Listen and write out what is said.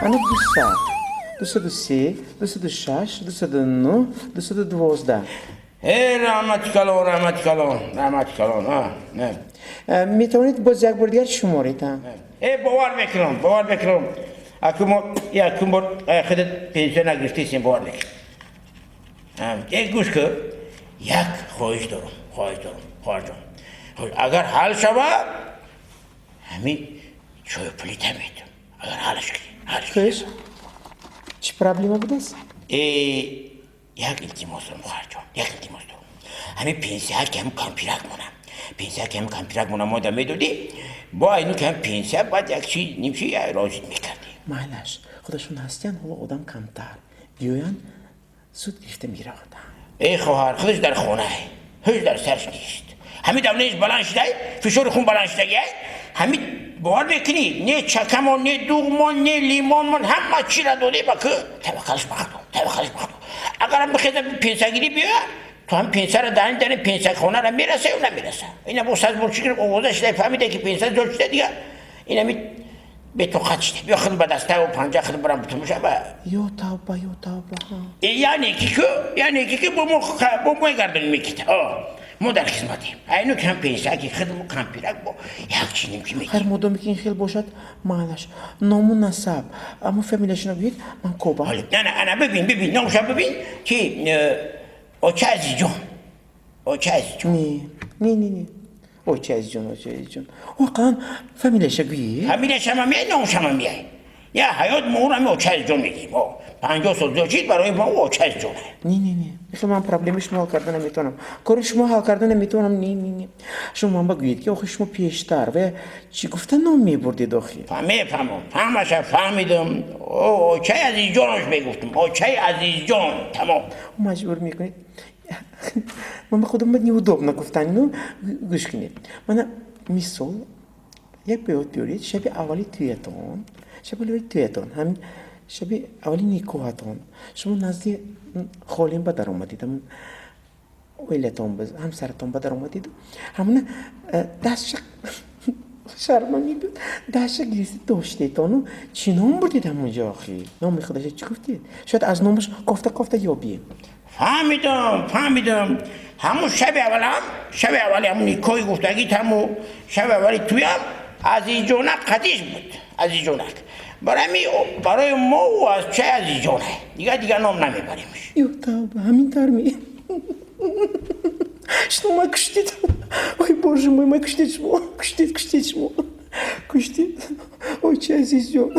Ана 200, 203, 206, 209, 212. Э, раҳмати калон, раҳмати калон, раҳмати калон. Метавонед боз як бор дигар шуморед. Э, бовар мекунам, бовар мекунам. Аку мо якум бор худат пенсия нагирифтесем, бовар мекунам. Э, гӯш кун, як хоҳиш дорам, хоҳиш дорам, хоҳарҷон. Агар ҳал шавад, ҳамин чою пулита метам, агар ҳалаш кунӣ, ҳалш. Хуш, чӣ проблема будааст? Э, як илтимос дорам, хоҳарҷон, як илтимос дорам. Ҳамин пенсия ки ҳам кампирак монам, пенсия ки ҳам кампирак монам, мода медодӣ, бо айну ки ҳам пенсия баъд як чи нимчи розид мекардӣ. Майлаш, худашон ҳастиян, ҳоло одам камтар биёянд, зуд гирифта меравад. Эй хоҳар, худаш дар хонае, ҳеҷ дар сарш нест. Ҳамин давлаиш баланд шудай, фишори хун баланд шудагиай. Ҳамин бовар мекунӣ, не чакамон, не дуғмон, не лимонмон, ҳама чира доде ба ку. Таваккалш ба Худо, таваккалш ба Худо. Агарам бихеза, пенсиягирӣ биёя, то ҳам пенсияра дарин дарин пенсияхонара мераса ё намераса. Ина бо сазбор чӣ овоза шудай, фаҳмида ки пенсия зиёд шуда, дига инами бетоқат шуда. Биё, худ ба даставу панҷа худ барам бутумуша ба. Ё тавба, ё тавба! Яъне ки ку, яъне ки бо мо, бо мо гардон мекита. Мо дар хизматем, айну ки ҳам пенсия ки хидму кампирак бо як чи нимчи мекунем. Хайр, модоме ки ин хел бошад, майлаш. Ному насаб, аммо фамилияшона гӯед, ман кобам. На, ана бибин, бибин, номша бибин, ки оча Азизҷон, оча Азизҷон. Не, не, не, не, оча Азизҷон, оча Азизҷон, воқеан фамилияша гӯед. Фамилияшама меяй, номшама меяй. Я ҳаёт мо ӯро оча Азизҷон мегӯем. 50 сол зиёд шид, барои мо ӯ оча Азизҷон. Не, не, не, михел ман проблемаи шумо ҳал карда наметавонам, кори шумо ҳал карда наметавонам. Не, не, не, шумо ман ба гӯед, ки охи шумо пештар ва чӣ гуфта ном мебурдед охи? Мефаҳмам, ҳамаша фаҳмидам. Очаи Азизҷонош мегуфтам, очаи Азизҷон, тамом. Маҷбур мекунед, ман ба худам неудобно гуфтан. Ну, гӯш кунед, мана мисол, як ба ёд биёред шаби аввали тӯятон, шаби аввали тӯятон, ҳамин шаби аввали никоҳатон, шумо назди холим ба даромадед, ҳамн оилатон, ҳамсаратон ба даромадеду ҳамона дастша, шарма мебиёд, дастша гирифта доштетону чӣ ном бурдед ҳамонҷо охи? Номи худаша чӣ гуфтед? Шояд аз номаш кофта кофта ёбием. Фаҳмидам, фаҳмидам. Ҳамун шаби аввалам, шаби аввали ҳамун никоҳи гуфтагит, ҳаму шаби аввали туям Азизҷонак қадиш буд, Азизҷонак. Барои барои мо ӯ аз чай Азизҷона, дигар дигар ном намебаремш. Ё тавба, ҳамин тавр ми? Шумо ма куштед, ой боже мой, ма куштед шумо, куштед, куштед шумо, куштед, очи Азизҷон.